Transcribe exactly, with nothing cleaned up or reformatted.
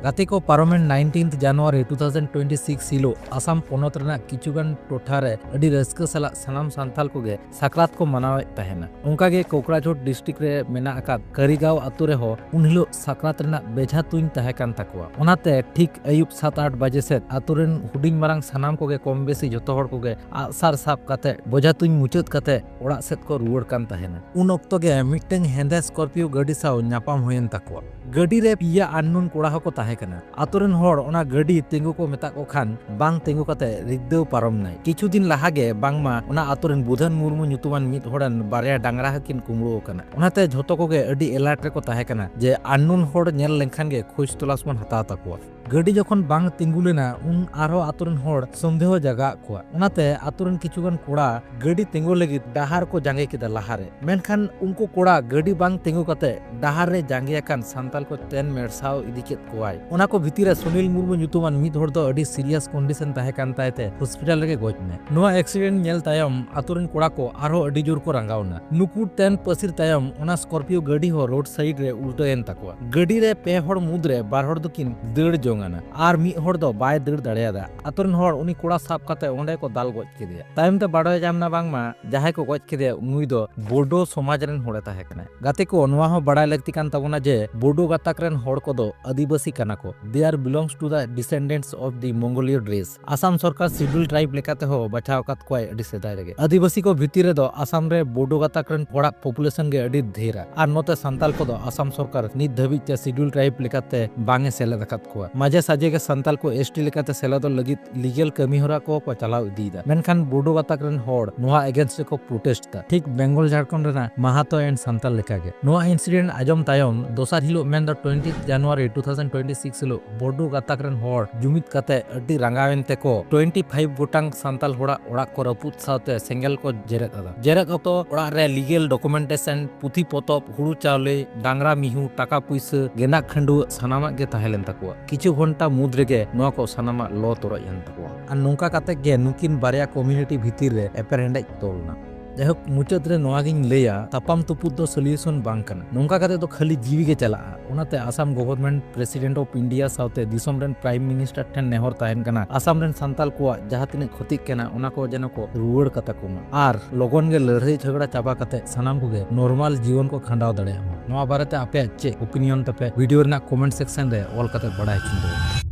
ᱜᱟᱛᱮ ᱠᱚ, ᱯᱟᱨᱚᱢᱮᱱ nineteenth January two thousand twenty six ᱦᱤᱞᱳᱜ ᱟᱥᱟᱢ ᱯᱚᱱᱚᱛ ᱨᱮᱱᱟᱜ ᱠᱤᱪᱷᱩᱜᱟᱱ ᱴᱚᱴᱷᱟ ᱨᱮ ᱟᱹᱰᱤ ᱨᱟᱹᱥᱠᱟᱹ ᱥᱟᱞᱟᱜ ᱥᱟᱱᱟᱢ ᱥᱟᱱᱛᱟᱞ ᱠᱚᱜᱮ ᱥᱟᱠᱨᱟᱛ ᱠᱚ ᱢᱟᱱᱟᱣᱮᱫ ᱛᱟᱦᱮᱱᱟ᱾ ᱚᱱᱠᱟᱜᱮ ᱠᱳᱠᱲᱟᱡᱷᱳᱲ ᱰᱤᱥᱴᱨᱤᱠᱴ ᱨᱮ ᱢᱮᱱᱟᱜ ᱟᱠᱟᱫ ᱠᱟᱹᱨᱤᱜᱟᱸᱣ ᱟᱛᱳ ᱨᱮᱦᱚᱸ ᱩᱱ ᱦᱤᱞᱳᱜ ᱥᱟᱠᱨᱟᱛ ᱨᱮᱱᱟᱜ ᱵᱮᱡᱷᱟ ᱛᱩᱧ ᱛᱟᱦᱮᱸ ᱠᱟᱱ ᱛᱟᱠᱚᱣᱟ᱾ ᱚᱱᱟᱛᱮ ᱴᱷᱤᱠ ᱟᱹᱭᱩᱵ ᱥᱟᱛ ᱟᱴ ᱵᱟᱡᱮ ᱥᱮᱫ ᱟᱛᱳ ᱨᱮᱱ ᱦᱩᱰᱤᱧ ᱢᱟᱨᱟᱝ ᱥᱟᱱᱟᱢ ᱠᱚᱜᱮ ᱠᱚᱢ ᱵᱮᱥᱤ ᱡᱷᱚᱛᱚ ᱦᱚᱲ ᱠᱚᱜᱮ ᱟᱜᱼᱥᱟᱨ ᱥᱟᱵ ᱠᱟᱛᱮ ᱵᱚᱡᱷᱟ ᱛᱩᱧ ᱢᱩᱪᱟᱹᱫ ᱠᱟᱛᱮ ᱚᱲᱟᱜ ᱥᱮᱫ ᱠᱚ ᱨᱩᱣᱟᱹᱲ ᱠᱟᱱ ᱛᱟᱦᱮᱱᱟ᱾ ᱩᱱ ᱚᱠᱛᱚ ᱜᱮ ᱢᱤᱫᱴᱟᱝ ᱦᱮᱸᱫᱮ ᱥᱠᱚᱨᱯᱤᱭᱳ ᱜᱟᱹᱰᱤ ᱥᱟᱶ ᱧᱟᱯᱟᱢ ᱦᱩᱭᱮᱱ ᱛᱟᱠᱚᱣᱟ᱾ ᱜᱟᱹᱰᱤ ᱨᱮ ᱯᱮᱭᱟ ᱟᱱᱱᱳᱱ ᱠᱚᱲᱟ ᱦᱚᱸᱠᱚ ᱛᱟᱦᱮᱸ ᱠᱟᱱᱟ᱾ ᱟᱛᱳ ᱨᱮᱱ ᱦᱚᱲ ᱚᱱᱟ ᱜᱟᱹᱰᱤ ᱛᱤᱸᱜᱩ ᱠᱚ ᱢᱮᱛᱟᱜ ᱠᱚ ᱠᱷᱟᱱ ᱵᱟᱝ ᱛᱤᱸᱜᱩ ᱠᱟᱛᱮ ᱨᱤᱠᱫᱟᱹᱣ ᱯᱟᱨᱚᱢ ᱱᱟᱭ᱾ ᱠᱤᱪᱷᱩ ᱫᱤᱱ ᱞᱟᱦᱟ ᱜᱮ ᱵᱟᱝᱢᱟ ᱚᱱᱟ ᱟᱛᱳ ᱨᱮᱱ ᱵᱩᱫᱷᱟᱱ ᱢᱩᱨᱢᱩ ᱧᱩᱛᱩᱢᱟᱱ ᱢᱤᱫ ᱦᱚᱲ ᱨᱮᱱ ᱵᱟᱨᱭᱟ ᱰᱟᱝᱨᱟ ᱦᱚᱸᱠᱤᱱ ᱠᱩᱢᱵᱽᱲᱩ ᱟᱠᱟᱱᱟ᱾ ᱚᱱᱟᱛᱮ ᱡᱷᱚᱛᱚ ᱠᱚᱜᱮ ᱟᱹᱰᱤ ᱮᱞᱟᱨᱴ ᱨᱮᱠᱚ ᱛᱟᱦᱮᱸ ᱠᱟᱱᱟ ᱡᱮ ᱟᱱᱱᱳᱱ ᱦᱚᱲ ᱧᱮᱞ ᱞᱮᱱᱠᱷᱟᱱ ᱜᱮ ᱠᱷᱳᱡᱽ ᱛᱚᱞᱟᱥ ᱵᱚᱱ ᱦᱟᱛᱟᱣ ᱛᱟᱠᱚᱣᱟ᱾ ᱜᱟᱹᱰᱤ ᱡᱚᱠᱷᱚᱱ ᱵᱟᱝ ᱛᱤᱸᱜᱩ ᱞᱮᱱᱟ, ᱩᱱ ᱟᱨᱦᱚᱸ ᱟᱛᱳ ᱨᱮᱱ ᱦᱚᱲ ᱥᱚᱱᱫᱮᱦᱚ ᱡᱟᱜᱟᱣᱟᱫ ᱠᱚᱣᱟ᱾ ᱚᱱᱟᱛᱮ ᱟᱛᱳ ᱨᱮᱱ ᱠᱤᱪᱷᱩ ᱜᱟᱱ ᱠᱚᱲᱟ ᱜᱟᱹᱰᱤ ᱛᱤᱸᱜᱩ ᱞᱟᱹᱜᱤᱫ ᱰᱟᱦᱟᱨ ᱠᱚ ᱡᱟᱸᱜᱮ ᱠᱮᱫᱟ ᱞᱟᱦᱟᱨᱮ᱾ ᱢᱮᱱᱠᱷᱟᱱ ᱩᱱᱠᱩ ᱠᱚᱲᱟ ᱜᱟᱹᱰᱤ ᱵᱟᱝ ᱛᱤᱸᱜᱩ ᱠᱟᱛᱮ ᱰᱟᱦᱟᱨ ᱨᱮ ᱡᱟᱸᱜᱮ ᱟᱠᱟᱱ ᱥᱟᱱᱛᱟᱞ ᱠᱚ ᱛᱮᱱ ᱢᱮᱲᱥᱟᱣ ᱤᱫᱤ ᱠᱮᱫ ᱠᱚᱣᱟᱭ᱾ ᱚᱱᱟ ᱠᱚ ᱵᱷᱤᱛᱤᱨ ᱨᱮ ᱥᱩᱱᱤᱞ ᱢᱩᱨᱢᱩ ᱧᱩᱛᱩᱢᱟᱱ ᱢᱤᱫ ᱦᱚᱲ ᱫᱚ ᱟᱹᱰᱤ ᱥᱤᱨᱤᱭᱟᱥ ᱠᱚᱱᱰᱤᱥᱚᱱ ᱛᱟᱦᱮᱸ ᱠᱟᱱ ᱛᱟᱭ ᱛᱮ ᱦᱚᱥᱯᱤᱴᱟᱞ ᱨᱮᱜᱮ ᱜᱚᱡ ᱮᱱᱟᱭ᱾ ᱱᱚᱣᱟ ᱮᱠᱥᱤᱰᱮᱱᱴ ᱧᱮᱞ ᱛᱟᱭᱚᱢ ᱟᱛᱳ ᱨᱮᱱ ᱠᱚᱲᱟ ᱠᱚ ᱟᱨᱦᱚᱸ ᱟᱹᱰᱤ ᱡᱳᱨ ᱠᱚ ᱨᱟᱸᱜᱟᱣ ᱮᱱᱟ᱾ ᱱᱩᱠᱩ ᱛᱮᱱ ᱯᱟᱹᱥᱤᱨ ᱛᱟᱭᱚᱢ ᱚᱱᱟ ᱥᱠᱚᱨᱯᱤᱭᱳ ᱜᱟᱹᱰᱤ ᱦᱚᱸ ᱨᱳᱰ ᱥᱟᱭᱤᱰ ᱨᱮ ᱩᱞᱴᱟᱹᱣᱮᱱ ᱛᱟᱠᱚᱣᱟ᱾ ᱜᱟᱹᱰᱤ ᱨᱮ ᱯᱮ ᱦᱚᱲ ᱢᱩᱫᱽᱨᱮ ᱵᱟᱨ ᱦᱚᱲ ᱫᱚᱠᱤᱱ ᱫᱟᱹᱲ ᱡᱚᱝ ᱟᱱᱟ ᱟᱨ ᱢᱤᱫ ᱦᱚᱲ ᱫᱚ ᱵᱟᱭ ᱫᱟᱹᱲ ᱫᱟᱲᱮᱭᱟᱫᱟ᱾ ᱟᱛᱳ ᱨᱮᱱ ᱦᱚᱲ ᱩᱱᱤ ᱠᱚᱲᱟ ᱥᱟᱵ ᱠᱟᱛᱮ ᱚᱸᱰᱮ ᱠᱚ ᱫᱟᱞ ᱜᱚᱡ ᱠᱮᱫᱮᱭᱟ᱾ ᱛᱟᱭᱚᱢ ᱛᱮ ᱵᱟᱰᱟᱭ ᱧᱟᱢ ᱮᱱᱟ ᱵᱟᱝᱢᱟ ᱡᱟᱦᱟᱸᱭ ᱠᱚ ᱜᱚᱡ ᱠᱮᱫᱮᱭᱟ ᱩᱱᱤ ᱫᱚ ᱵᱳᱰᱳ ᱥᱚᱢᱟᱡᱽ ᱨᱮᱱ ᱦᱚᱲᱮ ᱛᱟᱦᱮᱸ ᱠᱟᱱᱟ᱾ ᱜᱟᱛᱮ ᱠᱚ, ᱱᱚᱣᱟ ᱦᱚᱸ ᱵᱟᱲᱟᱭ ᱞᱟᱹᱠᱛᱤ ᱠᱟᱱ ᱛᱟᱵᱚᱱᱟ ᱡᱮ ᱵᱳᱰᱳ ᱜᱟᱛᱟᱠ ᱨᱮᱱ ᱦᱚᱲ ᱠᱚᱫᱚ ᱟᱹᱫᱤᱵᱟᱹᱥᱤ ᱠᱟᱱᱟ ᱠᱚ᱾ They are belongs to the descendants of the Mongoloid race. Assam ᱥᱚᱨᱠᱟᱨ ᱥᱤᱰᱩᱞ ᱴᱨᱟᱭᱤᱵ ᱞᱮᱠᱟᱛᱮ ᱦᱚᱸ ᱵᱟᱪᱷᱟᱣ ᱟᱠᱟᱫ ᱠᱚᱣᱟᱭ ᱟᱹᱰᱤ ᱥᱮᱫᱟᱭ ᱨᱮᱜᱮ᱾ ᱟᱹᱫᱤᱵᱟᱹᱥᱤ ᱠᱚ ᱵᱷᱤᱛᱤᱨ ᱨᱮᱫᱚ ᱟᱥᱟᱢ ᱨᱮ ᱵᱳᱰᱳ ᱜᱟᱛᱟᱠ ᱨᱮᱱ ᱦᱚᱲᱟᱜ ᱯᱚᱯᱩᱞᱮᱥᱚᱱ ᱜᱮ ᱟᱹᱰᱤ ᱰᱷᱮᱨᱟ᱾ ᱟᱨ ᱱᱚᱛᱮ ᱥᱟᱱᱛᱟᱞ ᱠᱚᱫᱚ ᱟᱥᱟᱢ ᱥᱚᱨᱠᱟᱨ ᱱᱤᱛ ᱫᱷᱟᱹᱵᱤᱡ ᱛᱮ ᱥᱤᱰᱩᱞ ᱴᱨᱟᱭᱤᱵ ᱞᱮᱠᱟᱛᱮ ᱵᱟᱝ ᱮ ᱥᱮᱞᱮᱫ ᱟᱠᱟᱫ ᱠᱚᱣᱟ᱾ ᱢᱟᱡᱷᱮ ᱥᱟᱡᱷᱮ ᱜᱮ ᱥᱟᱱᱛᱟᱞ ᱠᱚ ᱮᱥ ᱴᱤ ᱞᱮᱠᱟᱛᱮ ᱥᱮᱞᱮᱫᱚᱜ ᱞᱟᱹᱜᱤᱫ ᱞᱤᱜᱟᱞ ᱠᱟᱹᱢᱤ ᱦᱚᱨᱟ ᱠᱚ ᱠᱚ ᱪᱟᱞᱟᱣ ᱤᱫᱤᱭᱮᱫᱟ᱾ ᱢᱮᱱᱠᱷᱟᱱ ᱵᱳᱰᱳ ᱜᱟᱛᱟᱠ ᱨᱮᱱ ᱦᱚᱲ ᱱᱚᱣᱟ against ᱨᱮᱠᱚ protest ᱮᱫᱟ, ᱴᱷᱤᱠ ᱵᱮᱝᱜᱚᱞ ᱡᱷᱟᱲᱠᱷᱚᱸᱰ ᱨᱮᱱᱟᱜ ᱢᱟᱦᱟᱛᱚ and ᱥᱟᱱᱛᱟᱞ ᱞᱮᱠᱟᱜᱮ᱾ ᱱᱚᱣᱟ incident ᱟᱸᱡᱚᱢ ᱛᱟᱭᱚᱢ ᱫᱚᱥᱟᱨ ᱦᱤᱞᱳᱜ ᱢᱮᱱᱫᱚ twentieth January two thousand twenty six ᱦᱤᱞᱳᱜ ᱵᱳᱰᱳ ᱜᱟᱛᱟᱠ ᱨᱮᱱ ᱦᱚᱲ ᱡᱩᱢᱤᱫ ᱠᱟᱛᱮ ᱟᱹᱰᱤ ᱨᱟᱸᱜᱟᱣᱮᱱ ᱛᱮᱠᱚ twenty five ᱜᱚᱴᱟᱝ ᱥᱟᱱᱛᱟᱞ ᱦᱚᱲᱟᱜ ᱚᱲᱟᱜ ᱠᱚ ᱨᱟᱹᱯᱩᱫ ᱥᱟᱶᱛᱮ ᱥᱮᱸᱜᱮᱞ ᱠᱚ ᱡᱮᱨᱮᱫ ᱟᱫᱟ᱾ ᱡᱮᱨᱮᱫ ᱚᱠᱛᱚ ᱚᱲᱟᱜ ᱨᱮ ᱞᱤᱜᱟᱞ ᱰᱚᱠᱩᱢᱮᱱᱴᱮᱥᱚᱱ, ᱯᱩᱛᱷᱤ ᱯᱚᱛᱚᱵ, ᱦᱩᱲᱩ ᱪᱟᱣᱞᱮ, ᱰᱟᱝᱨᱟ ᱢᱤᱦᱩ, ᱴᱟᱠᱟ ᱯᱩᱭᱥᱟᱹ, ᱜᱮᱸᱫᱟᱜ ᱠᱷᱟᱹᱰᱩᱣᱟᱹᱜ ᱥᱟᱱᱟᱢᱟᱜ ᱜᱮ ᱛᱟᱦᱮᱸ ᱞᱮᱱ ᱛᱟᱠᱚᱣᱟ᱾ ᱠᱤᱪᱷᱩ ᱜᱷᱚᱱᱴᱟ ᱢᱩᱫᱽ ᱨᱮᱜᱮ ᱱᱚᱣᱟ ᱠᱚ ᱥᱟᱱᱟᱢᱟᱜ ᱞᱚ ᱛᱚᱨᱚᱡ ᱮᱱ ᱛᱟᱠᱚᱣᱟ᱾ ᱟᱨ ᱱᱚᱝᱠᱟ ᱠᱟᱛᱮ ᱜᱮ ᱱᱩᱠᱤᱱ ᱵᱟᱨᱭᱟ ᱠᱚᱢᱤᱭᱩᱱᱤᱴᱤ ᱵᱷᱤᱛᱤᱨ ᱨᱮ ᱮᱯᱮᱨᱦᱮᱸᱰᱮᱡ ᱛᱚᱞ ᱮᱱᱟ᱾ ᱡᱟᱭᱦᱳᱠ, ᱢᱩᱪᱟᱹᱫ ᱨᱮ ᱱᱚᱣᱟ ᱜᱤᱧ ᱞᱟᱹᱭᱟ, ᱛᱟᱯᱟᱢ ᱛᱩᱯᱩᱫ ᱫᱚ ᱥᱚᱞᱤᱭᱩᱥᱚᱱ ᱵᱟᱝ ᱠᱟᱱᱟ᱾ ᱱᱚᱝᱠᱟ ᱠᱟᱛᱮ ᱫᱚ ᱠᱷᱟᱹᱞᱤ ᱡᱤᱣᱤ ᱜᱮ ᱪᱟᱞᱟᱜᱼᱟ᱾ ᱚᱱᱟᱛᱮ Assam government, president of India ᱥᱟᱶᱛᱮ ᱫᱤᱥᱚᱢ ᱨᱮᱱ ᱯᱨᱟᱭᱤᱢ ᱢᱤᱱᱤᱥᱴᱟᱨ ᱴᱷᱮᱱ ᱱᱮᱦᱚᱨ ᱛᱟᱦᱮᱱ ᱠᱟᱱᱟ, ᱟᱥᱟᱢ ᱨᱮᱱ ᱥᱟᱱᱛᱟᱞ ᱠᱚᱣᱟᱜ ᱡᱟᱦᱟᱸ ᱛᱤᱱᱟᱹᱜ ᱠᱷᱚᱛᱤᱜ ᱠᱟᱱᱟ, ᱚᱱᱟ ᱠᱚ ᱡᱮᱱᱚ ᱠᱚ ᱨᱩᱣᱟᱹᱲ ᱠᱟᱛᱟ ᱠᱚ ᱢᱟ᱾ ᱟᱨ ᱞᱚᱜᱚᱱ ᱜᱮ ᱞᱟᱹᱲᱦᱟᱹᱭ ᱡᱷᱚᱜᱽᱲᱟ ᱪᱟᱵᱟ ᱠᱟᱛᱮ ᱥᱟᱱᱟᱢ ᱠᱚᱜᱮ ᱱᱚᱨᱢᱟᱞ ᱡᱤᱭᱚᱱ ᱠᱚ ᱠᱷᱟᱸᱰᱟᱣ ᱫᱟᱲᱮᱭᱟᱜ ᱢᱟ᱾ ᱱᱚᱣᱟ ᱵᱟᱨᱮᱛᱮ ᱟᱯᱮᱭᱟᱜ ᱪᱮᱫ ᱚᱯᱤᱱᱤᱭᱚᱱ ᱛᱟᱯᱮ? ᱵᱷᱤᱰᱤᱭᱳ ᱨᱮᱱᱟᱜ ᱠᱚᱢᱮᱱᱴ ᱥᱮᱠᱥᱚᱱ ᱨᱮ ᱚᱞ ᱠᱟᱛᱮ ᱵᱟᱲᱟᱭ ᱦᱚᱪᱚᱧ ᱛᱟᱵᱚᱱ ᱯᱮ᱾